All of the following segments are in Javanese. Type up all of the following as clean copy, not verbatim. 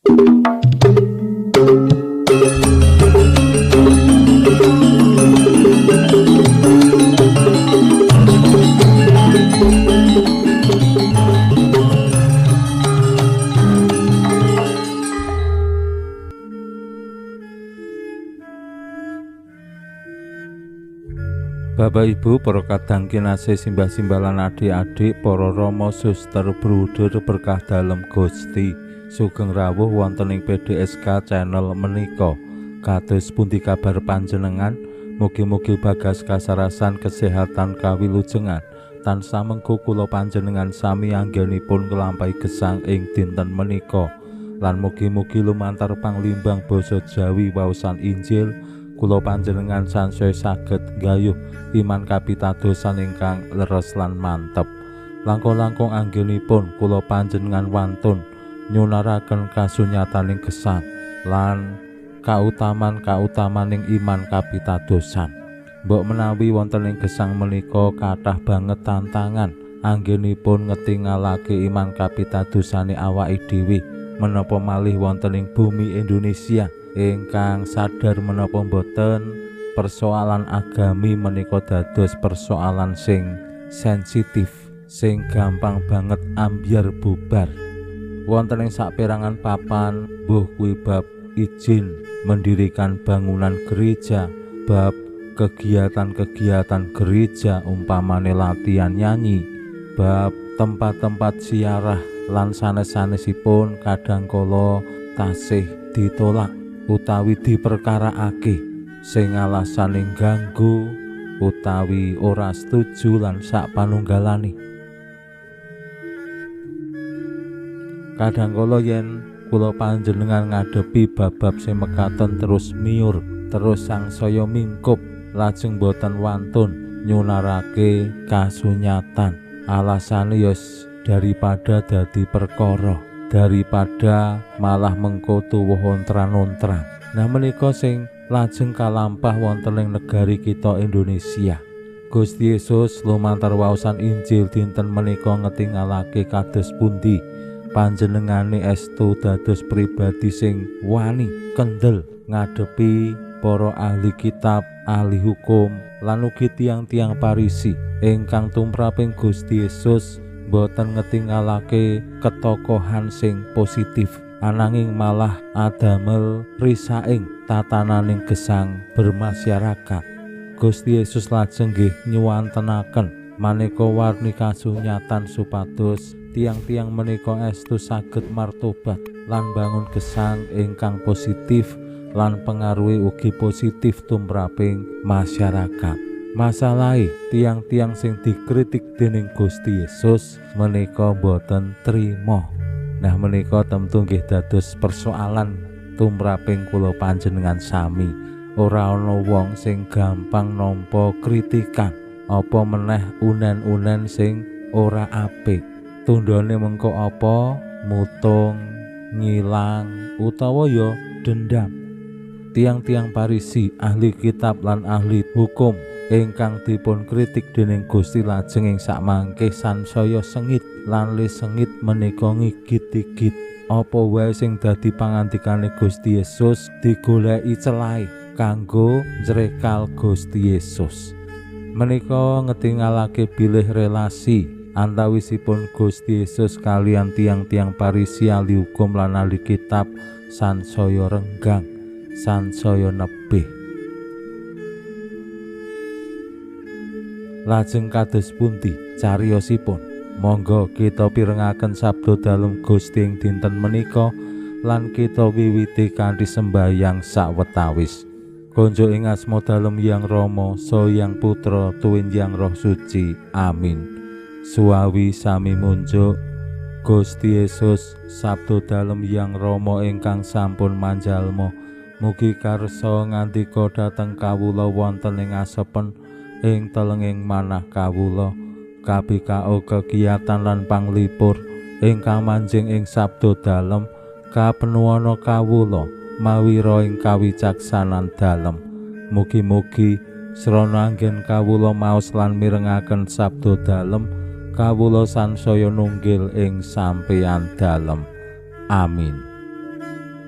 Bapak Ibu, para kadang kinasih, simbah-simbah lan adik-adik, para rama, suster, bruder berkah dalem Gusti, sugeng rawuh wonten ing PDSK channel menika. Kados pundi kabar panjenengan? Mugi-mugi bagas kasarasan kesehatan kawilujengan. Tansah mengko kula panjenengan sami anggenipun nglampahi gesang ing dinten menika. Lan mugi-mugi lumantar panglimbang basa Jawi waosan Injil kula panjenengan sansaya saged nggayuh iman kapitadosan ingkang leres lan mantep. Langkung-langkung anggenipun kula panjenengan wantun nyunaraken kasunyataning gesang lan kautaman-kautamaning iman kapitadosan. Mbok menawi wonten ing gesang menika kathah banget tantangan anggenipun ngetingalake iman kapitadosane awake dhewe, menapa malih wonten ing bumi Indonesia ingkang sadar menapa mboten persoalan agami menika dados persoalan sing sensitif, sing gampang banget ambyar bubar. Wonten ing saperangan papan, mbuh kuwi bab izin mendirikan bangunan gereja, bab kegiatan-kegiatan gereja umpamane latihan nyanyi, bab tempat-tempat ziarah lan sanes-sanesipun kadang kala tasih ditolak utawi diperkaraake sing alasane ganggu utawi ora setuju lan sak panunggalane. Kadang kala yen kula panjenengan ngadepi bab-bab sing mekaten terus miur, terus sangsaya mingkup, lajeng boten wantun nyunarake kasunyatan. Alasane ya daripada dadi perkara, daripada malah mengko tuwuh ontran-ontran. Nah menika sing lajeng kalampah wonten ing negari kita Indonesia. Gusti Yesus lumantar waosan Injil dinten menika ngetingalake kados pundi panjenengane estu dados pribadi sing wani kendel ngadepi para ahli kitab, ahli hukum lan ugi tiang-tiang Parisi ingkang tumraping Gusti Yesus boten ngetingalake ketokohan sing positif, ananging malah adamel risaing tatananing gesang bermasyarakat. Gusti Yesus lajeng nggih nyuwantenaken maneka warni kasunyatan supados tiang-tiang menika estu saged martobat lan bangun gesang ingkang positif lan pengaruhi ugi positif tumraping masyarakat. Masalahe tiang-tiang sing dikritik dening Gusti Yesus menika boten trima. Nah menika tentu nggih dados persoalan tumraping kula panjenengan sami. Ora ana wong sing gampang nampa kritikan, apa meneh unen-unen sing ora apik. Tundhone mengko apa? Mutung, ngilang, utawa ya dendam. Tiang-tiang Parisi, ahli kitab lan ahli hukum ingkang dipun kritik dening Gusti lajeng ing sakmangke sansaya sengit lan le sengit menika ngigit-igit. Apa wae sing dadi pangandikane Gusti Yesus digoleki celahe kanggo njrekal Gusti Yesus. Menika ngetingalake bilih relasi antawisipun Gusti Yesus kalian tiang-tiang Parisi, ahli hukum lan ahli kitab sansaya renggang, sansaya nebih. Lajeng kados pundi cariyosipun? Monggo kita pirengaken sabda dalem Gusti ing dinten menika lan kita wiwiti kanthi sembahyang sawetawis. Konjuk ing asma dalem Hyang Rama, Saha Hyang Putra, tuwin Hyang Roh Suci. Amin. Suwawi sami munjuk Gusti Yesus, sabda dalem Hyang Rama ingkang sampun manjalma, mugi karsa ngandika dhateng kawula wonten ing asepen ing telenging manah kawula, KPKO kegiatan lan panglipur ingkang manjing ing sabda dalem kapenuwana kawula mawira ing kawicaksanan dalem. Mugi-mugi srana anggen kawula maos lan mirengaken sabda dalem, kawula sansaya nunggil ing sampeyan dalem. Amin.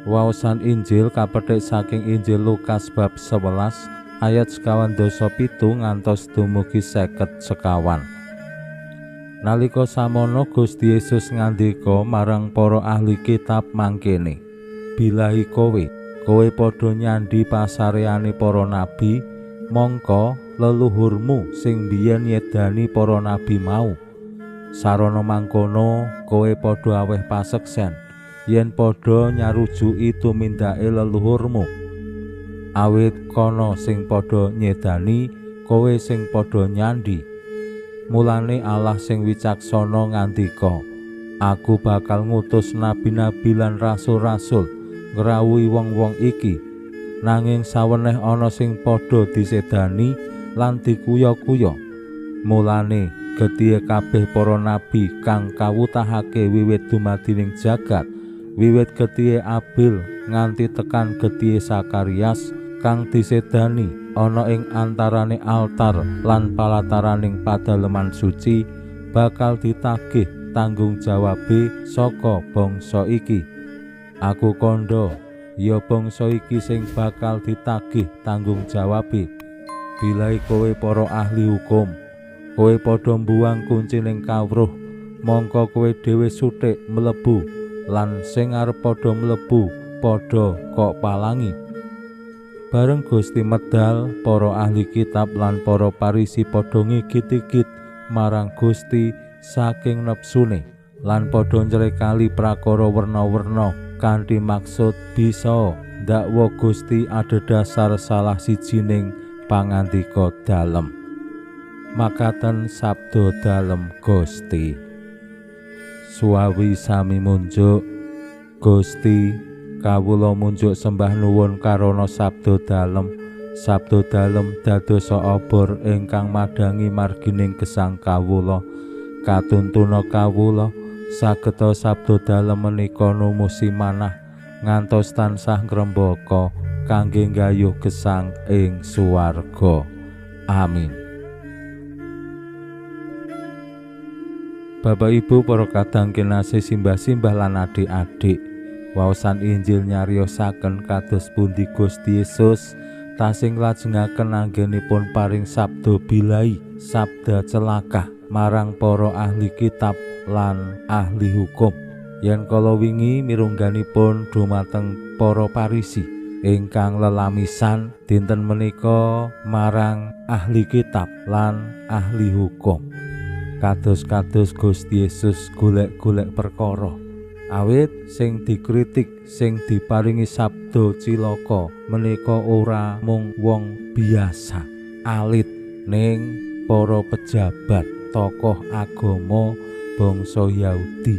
Waosan Injil kapethik saking Injil Lukas bab 11 ayat 57 ngantos dumugi 54. Nalika samono Gusti Yesus ngandika marang para ahli kitab mangkene, bilahi kowe, kowe padha nyandhi pasareane para nabi, mongko leluhurmu sing biyen nyedani para nabi mau. Sarana mangkono kowe padha aweh paseksen yen padha nyarujuki tumindake leluhurmu. Awit kono sing padha nyedani, kowe sing padha nyandhi. Mulane Allah sing wicaksana ngandika, aku bakal ngutus nabi-nabi lan rasul-rasul ngrawuhi wong-wong iki. Nanging saweneh ana sing padha disedani lan dikuya-kuya. Mulane getihe kabeh para nabi kang kawutahake wiwit dumadining jagat, wiwit getihe Abil nganti tekan getihe Sakarias kang disedani ana ing antarane altar lan palataraning padaleman suci, bakal ditagih tanggung jawabe saka bangsa iki. Aku kandha, ya bangsa iki sing bakal ditagih tanggung jawabe. Bilahi kowe para ahli hukum, kowe padha mbuwang kuncining kawruh, mongko kowe dhewe suthik mlebu lan sing arep padha mlebu padha kok palangi. Bareng Gusti medal, para ahli kitab lan para Parisi padha ngigit-igit marang Gusti saking nepsune lan padha njrekali prakara werna-werna kanthi maksud bisa ndakwa Gusti adhedhasar salah sijining pangandika dalem. Makaten sabda dalem Gusti. Suwawi sami munjuk Gusti, kawula munjuk sembah nuwun karana sabda dalem. Sabda dalem dadosa obor ingkang madhangi margining gesang kawula. Katuntuna kawula sageta sabda dalem menika numusi manah ngantos tansah ngrembaka kangge nggayuh gesang ing suwarga. Amin. Bapak Ibu para kadang kinasih, simbah-simbah lan adik-adik, waosan Injil nyariosaken kados pundi Gusti Yesus tasih nglajengaken anggenipun paring sabda bilai, sabda celaka marang para ahli kitab lan ahli hukum. Yen kala wingi mirungganipun dumateng para Parisi ingkang lelamisan, dinten menika marang ahli kitab lan ahli hukum. Kados-kados Gusti Yesus golek-golek perkara, awit sing dikritik, sing diparingi sabda cilaka menika ora mung wong biasa alit, ning para pejabat, tokoh agama bangsa Yahudi.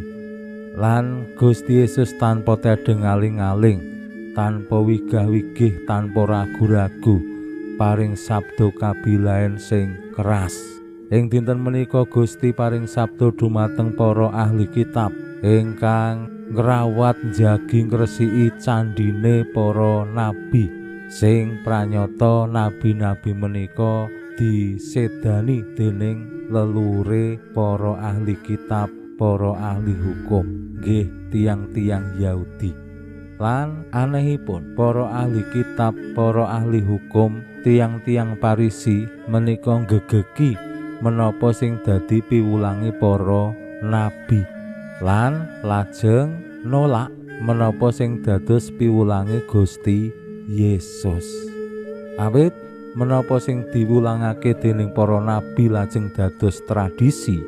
Lan Gusti Yesus tanpa tedheng aling-aling, tanpa wigah-wigih, tanpa ragu-ragu paring sabda kabilaen sing keras. Ing dinten menika Gusti paring sabda dumateng para ahli kitab ingkang ngrawat njagi ngresiki candine para nabi, sing pranyata nabi-nabi menika disedani dening leluhure para ahli kitab, para ahli hukum, nggih tiyang-tiyang Yahudi. Lan anehipun para ahli kitab, para ahli hukum, tiyang-tiyang Parisi menika nggegegi menapa sing dadi piwulange para nabi lan lajeng nolak menapa sing dados piwulange Gusti Yesus. Awit menapa sing diwulangake dening para nabi lajeng dados tradisi,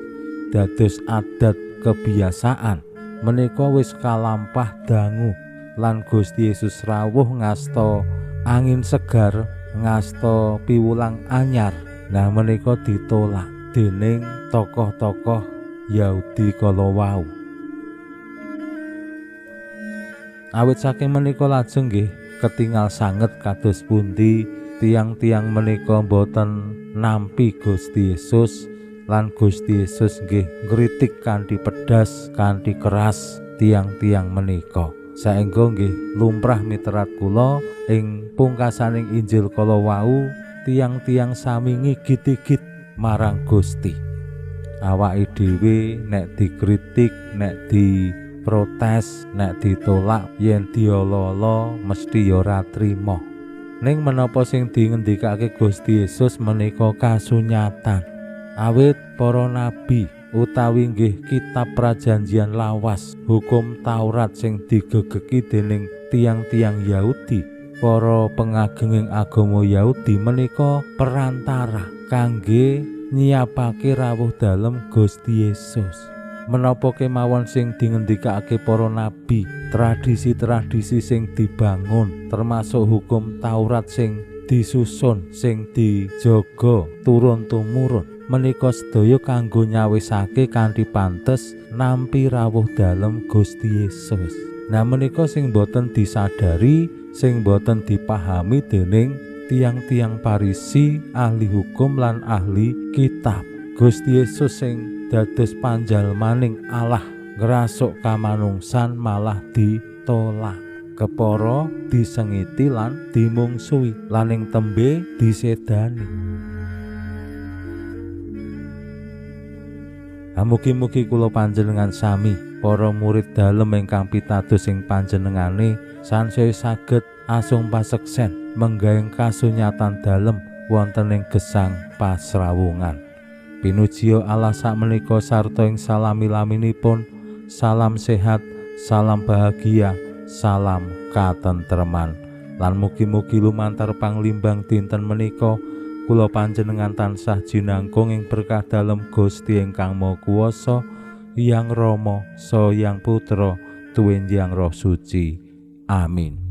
dados adat kebiasaan menika wis kalampah dangu lan Gusti Yesus rawuh ngasta angin segar, ngasta piwulang anyar. Nah menika ditolak dening tokoh-tokoh Yahudi kala wau. Awit saking menika lajeng nggih ketingal sanget kados pundi tiang-tiang menika boten nampi Gusti Yesus lan Gusti Yesus nggih ngritik kanthi pedas, kanthi keras tiang-tiang menika. Saengga nggih lumrah miterat kula ing pungkasaning Injil kala wau, tiang-tiang sami ngigit-igit marang Gusti. Awake dhewe nek dikritik, nek di Protes, nek ditolak yen diala-ala mesti ya ora trima. Ning menapa sing dingendikake Gusti Yesus menika kasunyatan. Awit para nabi utawi nggih kitab prajanjian lawas, hukum Taurat sing digegeki dening tiang-tiang Yahudi, para pengagenging agama Yahudi menika perantara kangge nyiapake rawuh dalem Gusti Yesus. Menapa kemawon sing dingendikake para nabi, tradisi-tradisi sing dibangun, termasuk hukum Taurat sing disusun, sing dijaga turun tumurun, menika sedaya kanggo nyawisake kanthi pantes nampi rawuh dalem Gusti Yesus. Nah menika sing boten disadari, sing boten dipahami dening tiang-tiang Parisi, ahli hukum lan ahli kitab. Gusti Yesus sing dados panjalmaning Allah ngrasuk kamanungsan malah ditolak, kepara disengiti lan dimungsuhi, lan ing tembe disedani. Mugi-mugi kula panjenengan sami para murid dalem ingkang pitados ing panjenengane sansaya saged asung paseksen menggahing kasunyatan dalem wonten ing gesang pasrawungan. Pinujiya Allah sakmenika sarta ing salami-laminipun. Salam sehat, salam bahagia, salam katentreman. Lan mugi-mugi lumantar panglimbang dinten menika kula panjenengan tansah jinangkung ing berkah dalem Gusti ingkang Maha Kuwasa, Hyang Rama, Saha Hyang Putra, tuwin Hyang Roh Suci. Amin.